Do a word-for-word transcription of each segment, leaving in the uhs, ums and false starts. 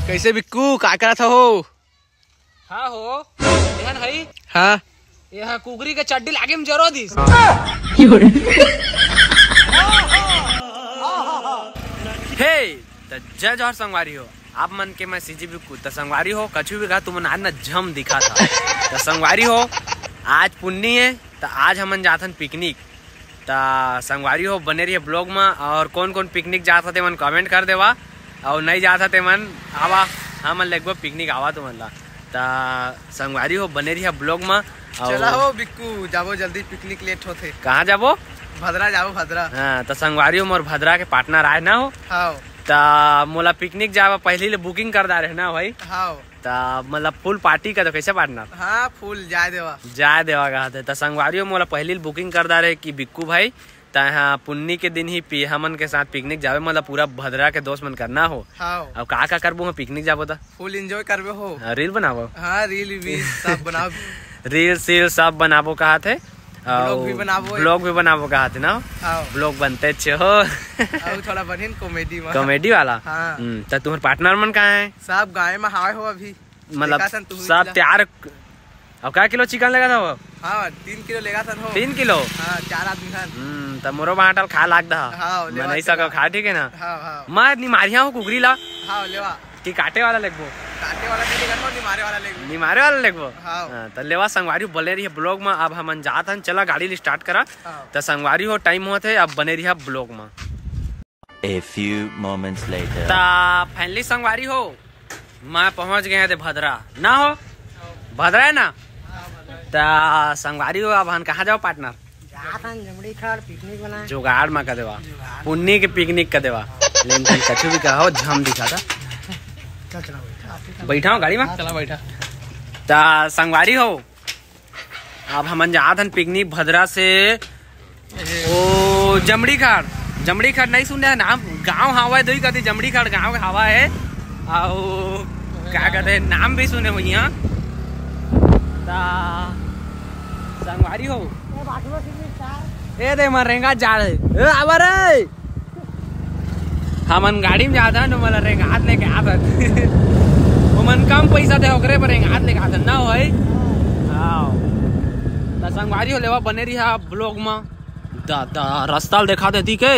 कैसे बिक्कू, का करत हो? हाँ हो, एहन हई। हाँ। यह कुकरी के चड्डी लागे में जरो दिस। हे, त जय जोहार संगवारी हो। आप मन के मैं सीजी बिक्कू। त संगवारी हो, कछु भी कहा, तुमन आज न झम दिखा था। त संगवारी हो, आज पुन्नी है, त आज हमन जाथन पिकनिक। त संगवारी हो, बने रहिए ब्लॉग में। और कौन कौन पिकनिक जात हते मन कमेंट कर देवा, और नहीं जात हते मन आवा, हमन लेगबो पिकनिक, आवा तुमन ला। त संगवारी हो, बने रहिए ब्लॉग में। और चला हो बिक्कू, जाबो जल्दी, पिकनिक लेट होथे। कहाँ जाबो? भद्रा जाबो, भद्रा। हाँ, त संगवारी हो, मोर भद्रा के पार्टनर आए ना हो। हाँ। त मोला पिकनिक जाबा पहली ले बुकिंग कर दा रहे ना भाई। हाँ। त मतलब फुल पार्टी का तो कैसे पार्टनर? हाँ, फुल जाए देवा। जाए देवा कहा थे। त संगवारी हो, मोला पहली ले बुकिंग कर दा रहे कि बिक्कू भाई, त यहाँ पुन्नी के दिन ही पी-, हमन के साथ पिकनिक जाबे, मतलब पूरा भद्रा के दोस्त मन करना हो। हाँ। अब का का करबो, हम पिकनिक जाबो त? फुल एंजॉय करबे हो। हाँ, रील बनाबो। हाँ, रील वील सब बनाओ। रील सील सब बनाबो कहा थे। ब्लॉग भी बनाबो। ब्लॉग भी बनाबो कहा थे ना? हाँ। ब्लॉग बनते अच्छे हो। और थोड़ा बनिन कॉमेडी में। कॉमेडी वाला? हाँ। हम्म, त तुम्हार पार्टनर मन कहाँ है? सब गाय में हावे हो अभी। मतलब देखा सन तू सब ला। तैयार। अब का किलो चिकन लेगा था वो? हाँ, तीन किलो लेगा सन हो। तीन किलो? हाँ, चार आदमी हन। हम्म, त मोरो बांटल खा लाग दा। हाँ, मैं लेवा, नहीं सको लेवा। खा, ठीक है ना? हाँ, हाँ। मैं निमारिया हो कुकरी ला। हाँ, लेवा। कि काटे वाला लेगबो? काटे वाला नहीं लेगा, निमारे वाला लेगबो। निमारे वाला लेगबो? हाँ। हाँ, त लेवा संगवारी बने रहिए ब्लॉग में। अब हमन जात हन, चला गाड़ी ले स्टार्ट करा। हाँ। त संगवारी हो, टाइम होत है, अब बने रहिए ब्लॉग में। A few moments later। त फाइनली संगवारी हो, मैं पहुंच गए थे भद्रा ना हो, भद्रा है ना? त संगवारी हो, अब हम कहाँ जाओ पार्टनर? जात हन जमड़ी खड़ पिकनिक बनाए। जुगाड़ में कर देवा, जुगाड़। पुन्नी के पिकनिक कर देवा। लेकिन तुम कछु भी कहो, झम दिखा था। चल, चला बैठा। बैठा हो गाड़ी में? चला बैठा। त संगवारी हो, अब हमन जात हन पिकनिक भद्रा से। ओ जमड़ी खड़, जमड़ी खड़ नहीं सुने है नाम, गांव हवा है, दोई कती जमड़ी खड़ गांव के हवा है। आओ का कहते हैं, नाम भी सुने हो यहाँ। ता संगवारी हो। ए दे मर रेंगा जाल है। ए आवा रे। हमन गाड़ी में जात हन, ओमन ला रेंगात लेके आत हन। ओमन कम पैसा दे, ओकरे पर रेंगात लेके आत हन ना होई। हाँ। त संगवारी हो, लेवा बने रहिया ब्लॉग में। दादा, रास्ता ल देखा देती के।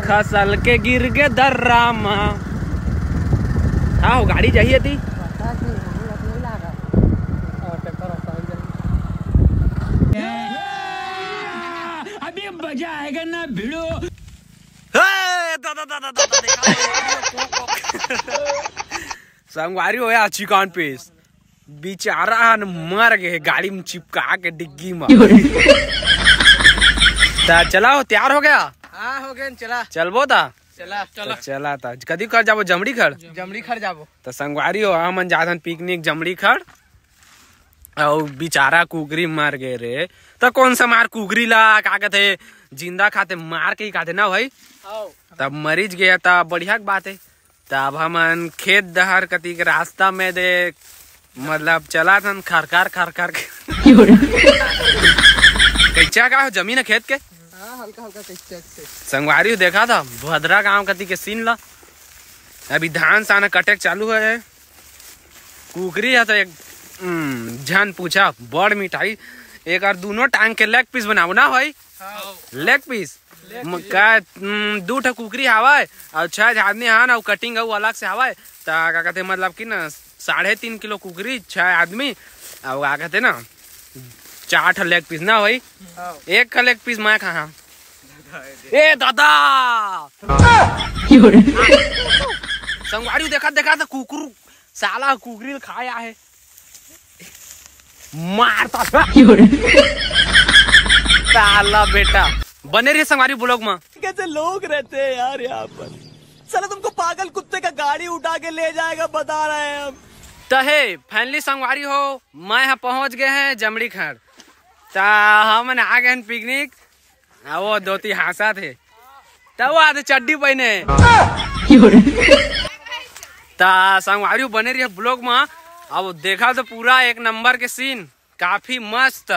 खसल के गिर गे दर्रा मा। हाँ, हो गाड़ी जाही एती। अभी मजा आएगा ना भिड़ो। हे, दादा, दादा, दादा, देखा। संगवारी हो या चिकन पीस। बेचारा हन मर गे हे गाड़ी में चिपका के डिग्गी में। ता चला हो, तैयार हो गया? हाँ, हो गए, चला। चलबो ता? चला। त चला ता। कदी कर जाबो? जमड़ी खड़? जमड़ी खड़ जाबो। त संगवारी हो, हमन जात हन पिकनिक जमड़ी खड़। अउ बेचारा कुकरी मर गे रे। त कौन सा मार कुकरी ला, का कहते, जिंदा खाते, मार के ही खाते ना भाई? हाँ। तब मरीज गया, तब बढ़िया के बात है। त अब हमन खेत डहर कति के रास्ता में दे, मतलब, चलत हन खरखर, खरखर के। कच्चा का हो जमीन है खेत के? हाँ, हल्का, हल्का कच्चा, कच्चा। संगवारी हो, देखा था भद्रा गांव कति के सीन ला। अभी धान सान कटे के चालू है। कुकरी है तो एक, हम्म, झन पूछा, बड़ मिठाई। एक और दोनों टांग के लेग पीस बनाओ ना भाई। हाँ। लेग पीस। म-, का, हम्म, दू ठो कुकरी हावय अउ छह आदमी हन अउ कटिंग अउ अलग से हावय। त का कहते, मतलब कि ना, साढ़े तीन किलो कुकरी, छह आदमी, अउ का कहते ना, चार ठो लेग पीस ना होई। हाँ। एक का लेग पीस मैं खा। ए दादा! संगवारी देखा, देखा त कुकुर, साला कुकरी ल खाया है। मारता था। साला बेटा। बने रहिए संगवारी ब्लॉग में। कैसे लोग रहते हैं यार यहाँ पर। साला तुमको पागल कुत्ते का गाड़ी उठा के ले जाएगा, बता रहे हैं हम। त हे, finally संगवारी हो, मैं यहाँ पहुँच गए हैं जमड़ी खड़। त हमन आ गए हैं पिकनिक। आ, वो धोती हाँसत हे। तब वो आते चड्डी पहने। त संगवारी हो बने रहिए ब्लॉग में। अब देखा तो पूरा एक नंबर के सीन, काफी मस्त।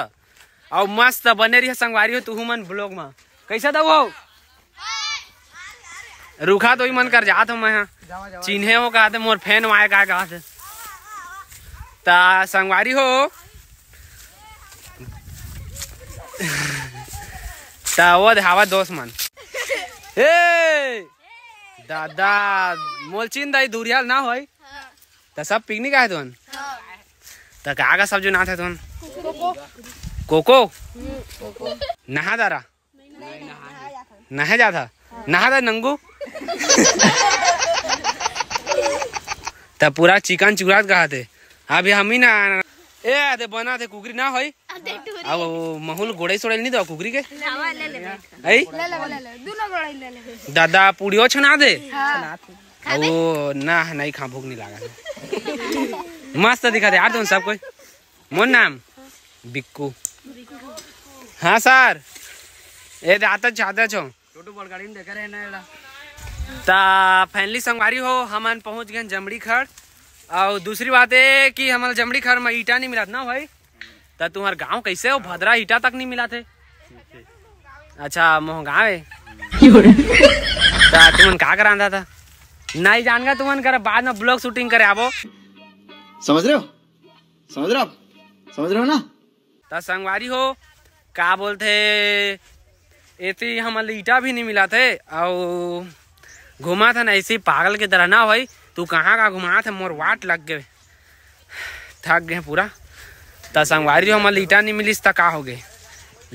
अउ मस्त बने रहिए संगवारी हो तुहू मन ब्लॉग में। कैसे दऊ हो? रुखा तो ही मन कर जात हो मैं, हाँ। चिन्हे हो कहा थे, मोर फैन वाय का कहा थे। ता संगवारी हो, ता वो धावा दोस्त मन। ए दादा, मोलचिन दाई दुरियाल ना होई। ता सब पिकनिक आए तुन। ता का का सब जुनात है तुन? कोको। नहा दारा। नहा जात हा। नहा दा नंगू। ता पूरा चिकन चुरात कहा थे। अभी हम ही ना। ए दे बना थे कुकरी ना होई। अब वो महूल गोड़े सोड़े नहीं दो कुकरी के। ले ले, ले ले। आई? ले ले, ले ले। दोनों गोड़े ले ले। दादा पूड़ियो छना दे। हाँ। अब वो ना, नहीं खा, भूख नहीं लागा। मस्त दिखा दे यार तुम सब कोई। मोर नाम बिक्कू। हाँ सर। ए दाता चाहता छो। छोटू बड़ गाड़ी में देखा रहे ना एला। ता फाइनली संगवारी हो, हमन पहुंच गए जमड़ी खड़। और दूसरी बात है कि हमन जमड़ी खड़ में ईटा नहीं मिलत ना भाई। ता तुम्हार गांव कैसे हो, भद्रा ईटा तक नहीं मिला थे। अच्छा, मोह गांव है। ता तुमन का करांदा था? नहीं जान गया तुमन कर, बाद में ब्लॉग शूटिंग करे आबो। समझ रहे हो? समझ रहे हो आप? समझ रहे हो ना? ता संगवारी हो, का बोलथे, एती हमन ल ईटा भी नहीं मिलत हे, अउ घुमात हन ऐसे ही पागल के तरह ना भाई। तू कहाँ का घुमात है, मोर वाट लग गए, थक गए पूरा। ता संगवारी हो, हमन ल ईटा नहीं मिलिस ता का हो गए,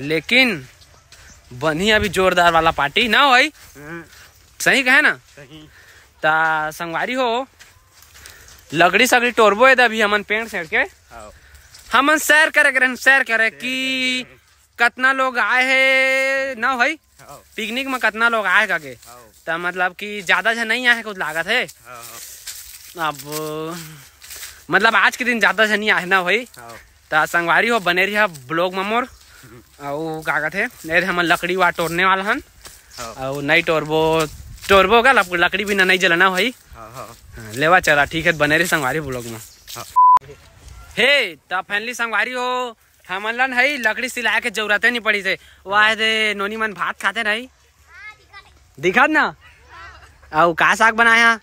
लेकिन बनी अभी जोरदार वाला पार्टी ना भाई। सही कहे ना? सही। ता संगवारी हो, लकड़ी सकड़ी टोरबो है अभी हमन पेड़ सेड़ के। हाँ। हमन सैर करे के रहन, सैर करे कि कतना लोग आए हे ना भाई, हाँ। पिकनिक में कतना लोग आए का के। हाँ। ता मतलब कि ज्यादा झन नहीं आए कुछ लागत है। हाँ, हाँ। अब मतलब आज के दिन ज्यादा झन नहीं आए ना भाई। हाँ। ता संगवारी हो बने रहिया ब्लॉग में मोर। अउ का कथे, ए हमन लकड़ी वा टोरने वाला हन। हाँ। अउ नहीं टोरबो, टोरबो का लक-, लकड़ी बिना नहीं जलना भाई। हाँ, हाँ। हाँ, लेवा चला, ठीक है, बने रही संगवारी ब्लॉग में। हाँ। हे, त फाइनली संगवारी हो, हमन ला न हई लकड़ी सिलाए के जरूरत नहीं पड़ी थे। वाह दे, नोनी मन भात खाते नहीं। दिखत ना? अउ का साग बनाए हा?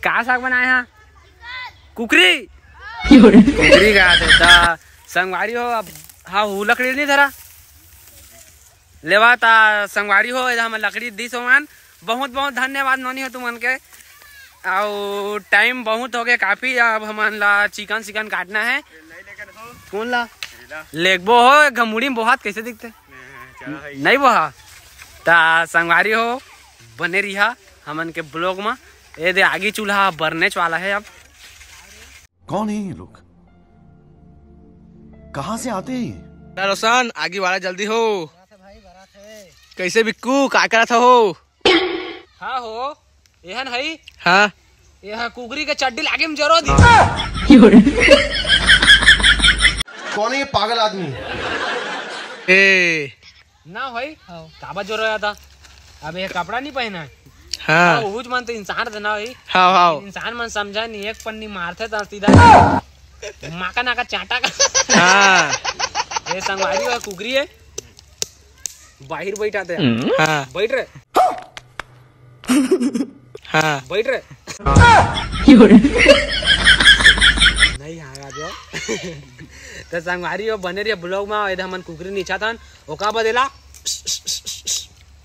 का साग बनाए हा? कुकरी? कुकरी का आथे त संगवारी हो, अब हाँ, हू लकड़ी नहीं धरा। लेवा त संगवारी हो, एदा हमन लकड़ी दिस हो मन। बहुत बहुत धन्यवाद नोनी हो तुमन के। अउ टाइम बहुत हो गए काफी, अब हमन ला चिकन सिकन काटना है। कौन ला? लेगबो हो, एक घमुड़ी में बहुत कैसे दिखते? नहीं बहा। ता संगवारी हो, बने रिहा हमन के ब्लॉग में। ए दे आगी चूल्हा बरनेच वाला है अब। कौन है ये लोग? कहाँ से आते हैं ये? रोशन, आगी वाला जल्दी हो। कैसे बिक्कू, का करत हो? हाँ हो, एहन हई। हाँ। यह कुकरी के चड्डी लागे में जरो दी। कौन है ये पागल आदमी? ए। ना भाई, हाँ। काबर जरो जाता? अब ये कपड़ा नहीं पहना है। हाँ। हाँ, उहुच मन तो इंसान थे ना भाई। हाँ, हाँ। इंसान मन समझा नहीं, एक पन्नी मारते तो सीधा माका नाका चाटा का। हाँ। ये संगवारी है, कुकरी है। बाहिर बैठा थे। हाँ। बैठ रहे। हाँ। बैठ रहे। नहीं हाँ, आ जाओ। तो संगवारी हो बने रहिए ब्लॉग में, एदे हमन कुकरी नीचा थन, ओका बदेला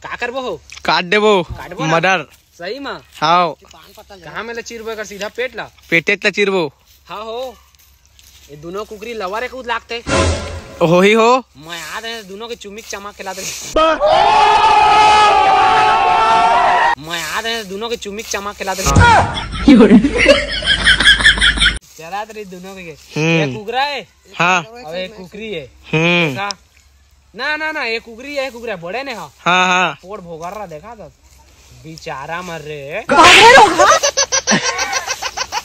का करबो हो? काट देबो। काटबो ना? मर्डर। सही में? हाँ। कहाँ में ले चीरबो एकर सीधा पेट ला? पेटेट ला चीरबो। हाँ हो। ये दोनों कुकरी लवर एक लागते। होही हो। मैं आ रहे दोनों के चुमिक चमा के लाते। मैं आ रहे दोनों के चुमिक चमा के लाते। चला रही दोनों के। हम्म। ये कुकरा है। हाँ। और ये कुकरी है। हम्म। देखा? ना, ना, ना, ये कुकरी है, कुकरा बड़े ने हा। हाँ, हाँ। पोड़ भोगर रहा, देखा तो। बेचारा मर रे।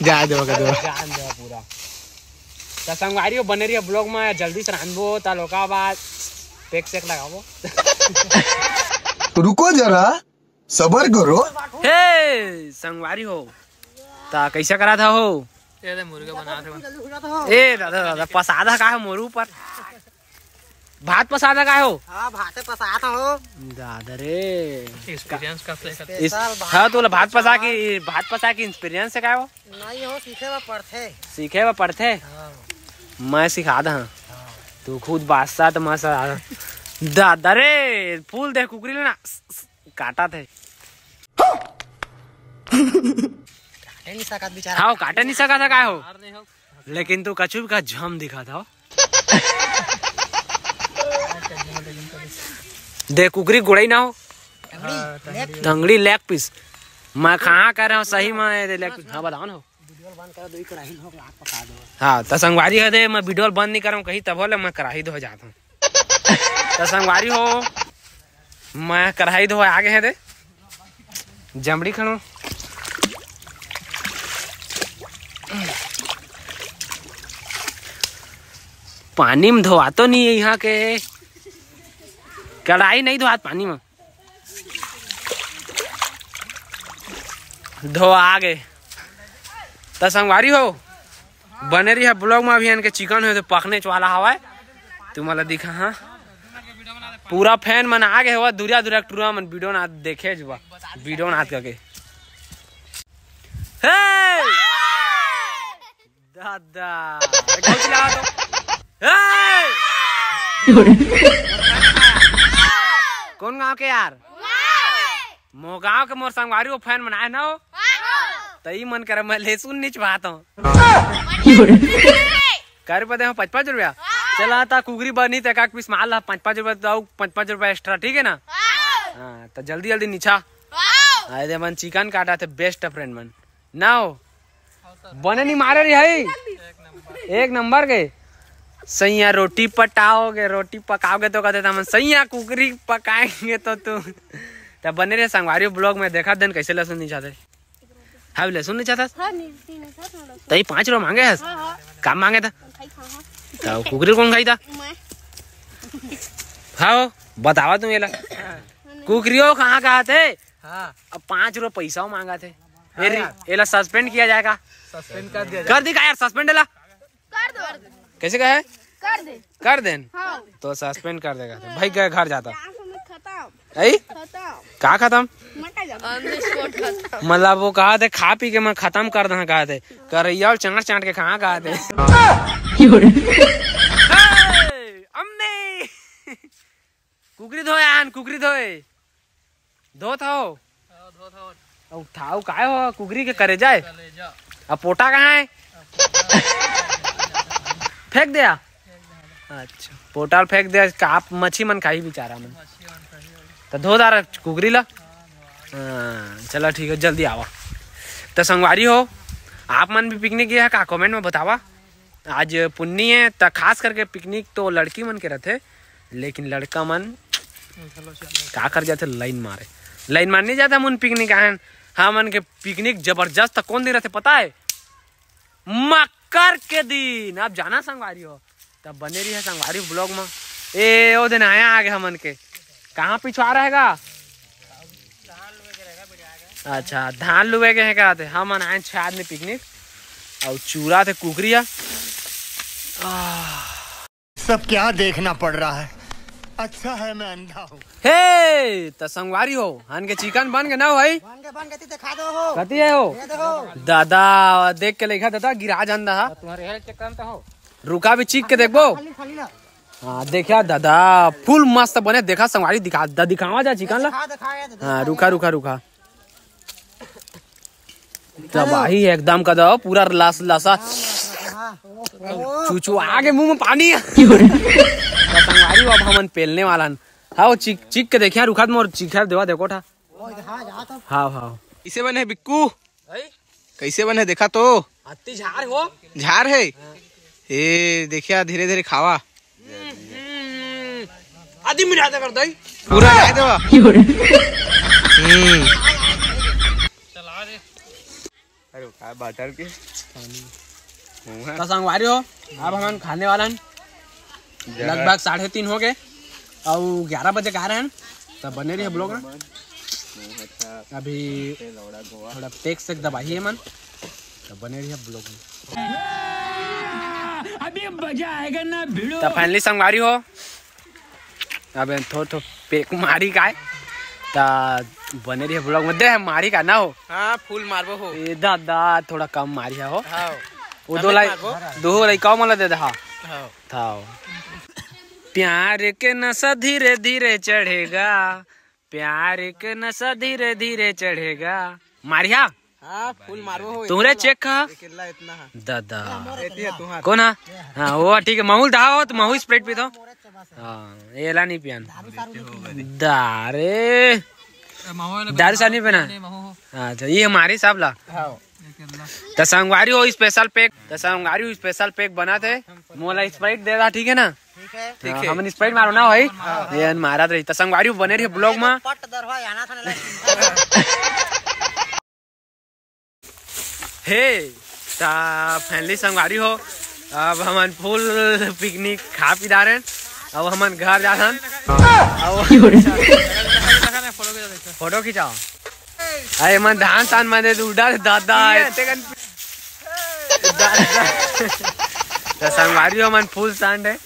जा दे, ओके दे। जान दे पूरा। त संगवारी हो बने रहिए ब्लॉग में, जल्दी से रांधबो, त लोका बाद पेक सेक लगाबो। रुको जरा, सबर करो। हे, संगवारी हो, त कैसा करा था हो? ये दे मुर्गा बना था। ए, दादा, दादा, पसादा का है मोरू पर? भात पसात हे काय हो? हाँ, भाते पसात हो। दादा रे। एक्सपीरियंस का से इस, special भात हाँ, तोला भात पसा पसात। की, भात पसा की एक्सपीरियंस हे काय हो? नहीं हो, सीखे बर पड़थे। सीखे बर पड़थे? हाँ। मैं सिखा दहा। हाँ। तू खुद बादशाह त मैं सा-, दादा रे, फूल दे कुकरी ले ना, काटा थे। काटे नहीं सकत बेचारा। हाँ, काटे नहीं सकत हे काय हो? लेकिन तू कछु भी का झम दिखा था। दे कुकरी गुड़ई ना हो। टंगड़ी, leg piece। टंगड़ी leg piece। मैं कहाँ कर रहा हूँ सही में, ये leg piece। हाँ, बताओ ना हो। वीडियो बंद कर दो, ई कढ़ाई में लाग पका दो। हाँ, त संगवारी हे दे, मैं वीडियो बंद नहीं कर रहा हूँ कहीं, तब ले मैं कढ़ाई धो जाता हूँ। त संगवारी हो, मैं कढ़ाई धोए आगे हे दे, जमड़ी खड़ो। पानी में धोआ तो नहीं हे यहाँ के, कढ़ाई नहीं धोआत पानी में। धो आगे। त संगवारी हो, बने रही हे vlog में। अभी इनके chicken हो तो पकने वाला हवय, तुमला दिखा हाँ। पूरा fan मन आगे हवय, दुरिया दुरिया टूरा मन वीडियो ना देखे जुआ, वीडियो ना करके। हे! दादा, ए, कौन चिल्लावत हो? ए! कौन गांव के यार? मोर गांव के मोर संगवारी हो, fan मन आए ना हो? त ई मन करे मैं लहसुन नहीं चुहात हूँ। कर पदे हो पाँच पाँच रुपया। चला त कुकरी बनी त एक piece मार ला, पाँच पाँच रुपया तो पाँच पाँच रुपया extra, ठीक है ना? हाँ, त जल्दी जल्दी निछा। आए दे मन chicken काटा थे, best friend मन। ना हो। बने नहीं मारे रही है। एक नंबर के। सैया रोटी पटाओगे, रोटी पकाओगे तो कहते थे, "हम सैया कुकरी पकाएंगे तो तू।" तब बने रहे संगवारी vlog में, देखा देन कैसे लहसुन नहीं चाहते। हाँ, लहसुन नहीं चाहता? हाँ, नहीं, नहीं, नहीं, नहीं, नहीं। तई पाँच रुपया मांगे हस? हाँ, हाँ। काम मांगे था? खाई खा, हाँ। तो कुकरी कौन खाई था? मैं। हाँ, बतावा तुम ये ला। कुकरियो कहाँ कहाँ थे? हाँ। अब पाँच रुपया पैसा मांगा थे। हाँ ए री-, यार। एला suspend किया जाएगा। Suspend कर दिया कर जाए। दी का यार suspend एला? कर दो। कैसे का है? कर दे। कर देन? हाँ। तो suspend कर देगा। तो भाई गए घर जाता। यहाँ से मैं खत्म। ऐ? खत्म। का खत्म? मैं का जाऊँ? On the spot खत्म। मतलब वो कहा थे खा पी के मैं खत्म कर दहा कहा थे। करैया और चांट चांट के कहाँ कहा थे? ए, अम्मी। कुकरी धोए आन, कुकरी धोए। धोत हो? हाँ, धोत हो। अउ ठाऊ काय हो? कुकरी के करेजा हे? कलेजा। अब पोटा कहाँ हे? फेंक दे आ? अच्छा, पोटा ल फेंक दे, का मच्छी मन खाही बेचारा मन। मच्छी मन खाही। त धो दार कुकरी ला। हाँ, चला ठीक हे, जल्दी आवा। त संगवारी हो, आप मन भी picnic गए हे का? Comment में बतावा। आज पुन्नी हे त खास करके picnic तो लड़की मन के रथे, लेकिन लड़का मन का कर जाथे, line मारे। Line मार नहीं जाथे, हमन picnic आए हन। हमन के picnic जबरदस्त कोन दिन रथे पता हे? मकर के दिन। अब जाना संगवारी हो, तब बने रही हे संगवारी vlog में। ए, ओ दिन आया आगे हमन के, कहाँ पिछवा रहेगा? अच्छा, धान लुए के हे का? ते हमन आए छह आदमी picnic, अउ चूरा थे कुकरी हे। आह। सब क्या देखना पड़ रहा है, अच्छा है मैं अंधा हूँ। हे, त संगवारी हो, हन के chicken बन के ना हो भाई? बन के, बन के, ती दिखा दो हो। कती हे हो? ये दे हो। दादा, देख के लेखा दादा, गिरा जान दहा। तुम्हारे हेल्थ चेक करता हो। रुका भी चीख के देखबो। खाली, खाली ना। हाँ, देखा दादा, full मस्त बने। देखा संगवारी, दिखा दा, दिखावा जा chicken ला। दिखा, दिखा, ये दे, हाँ, दिखा, रुका, ये। रुका, रुका। तबाही एकदम का दो, पूरा लस लसा। हाँ, हाँ। चुचु आगे मुंह में पानी। त संगवारी, अब हमन पेलने वाला हन। हाँ, वो चीख, चीख के देखिया, रुखा त मोर चीखा देवा, देखो ठा। हाँ, हाँ। कैसे बने हे बिक्कू? कैसे बने, देखा तो। अति झार हो। झार हे। ए, देखिया, धीरे धीरे खावा। हम्म, आधी मिनट आधा कर दई। पूरा नहीं देवा। हम्म। अरे, का बटर के? त संगवारी हो, अब हमन खाने वाला हन। जहर। लगभग साढ़े तीन हो गए, अउ ग्यारह बजे के आ रहे हैं, त बने रही vlog में। अभी थोड़ा पेक से दबाही है मन, त बने रही vlog में। अभी मजा आएगा ना भिड़ो। त finally संगवारी हो, अबे थोर थोर पेक मारी काय, त बने रहिए vlog में। दे मारी का ना हो। हाँ, full मारबो हो। ए दादा, थोड़ा कम मारी है हो। हाँ। वो दो लाई, दो लइका मन ला दे दे, हाँ। हाँ। था। प्यार के नशा धीरे धीरे चढ़ेगा, प्यार के नशा धीरे धीरे चढ़ेगा। मारिया। हाँ, full मारबो हो। तुहरे चेक का? अकेला इतना है। दादा। एती है तुहार। कौन है? हाँ, वो ठीक है। महू ला दहा हो, त महू Sprite पीथों। हाँ, एला नहीं पियान। दारे। दारू सारू नहीं पीना। अच्छा, ये हमारे हिसाब ला। हाँ। त संगवारी हो, special pack, त संगवारी हो, special pack बनाथे। मोला Sprite दे दहा, ठीक है ना? ठीक है। ठीक है। हमन Sprite मारो ना भाई। हाँ। ये मारत रही। त संगवारी हो, बने रहिए vlog में। पट दरवा, यहाँ था ना। हे, त finally संगवारी हो, अब हमन full picnic खा पी डारेन। अब हमन घर जाथन। अब photo खिंचाओ। अरे मन धान सान मन दे उड़ा दादा, एते कन त संगवारी हो, मन full सांड है,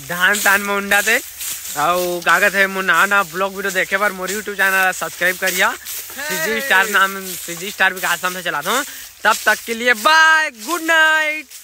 धान तान में उंडा थे। अउ कागत है, मोर नवा नवा vlog video देखे बर मोर YouTube channel ला subscribe करिया। CG Star नाम, CG Star विकास नाम से चलाथों। तब तक के लिए bye, good night।